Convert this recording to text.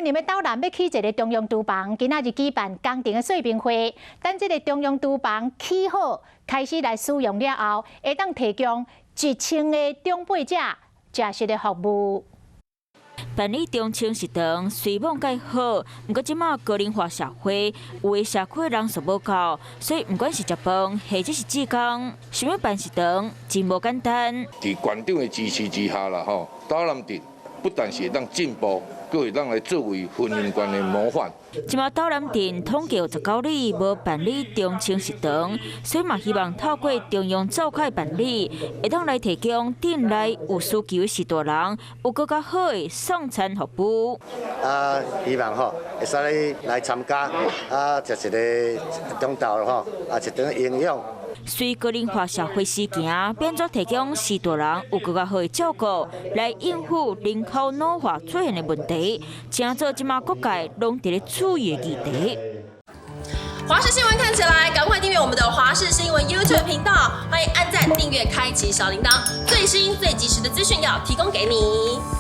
雲林的斗南欲起一个中央廚房，今仔日舉辦工程的說明會。等這个中央廚房起好，開始來使用了後，會當提供1000個長輩者食食的服務。辦理中青食堂雖罔蓋好，毋過這馬高齡化社會，有的社區人數無夠，所以毋管是食飯或者是志工，想欲辦食堂真無簡單。佇縣長的支持之下啦，吼，斗南鎮不但是會當進步，閣會當來作為雲林縣的模範。這馬斗南鎮統計有19里無辦理中青食堂，所以嘛希望透過中央灶跤辦理，會當來提供鎮內有需求的序大人有閣較好的送餐服務。啊，希望吼會使來參加，啊，食一个中晝吼，啊，一頓營養。隨高齡化社會時行，變做提供序大人有閣較好的照顧，來應付人口老化出現的問題，成做這馬各界攏佇咧注意的議題。華視新聞看起來，趕快訂閱我們的華視新聞 YouTube 頻道，歡迎按讚、訂閱、開啟小鈴鐺，最新最及時的資訊要提供給你。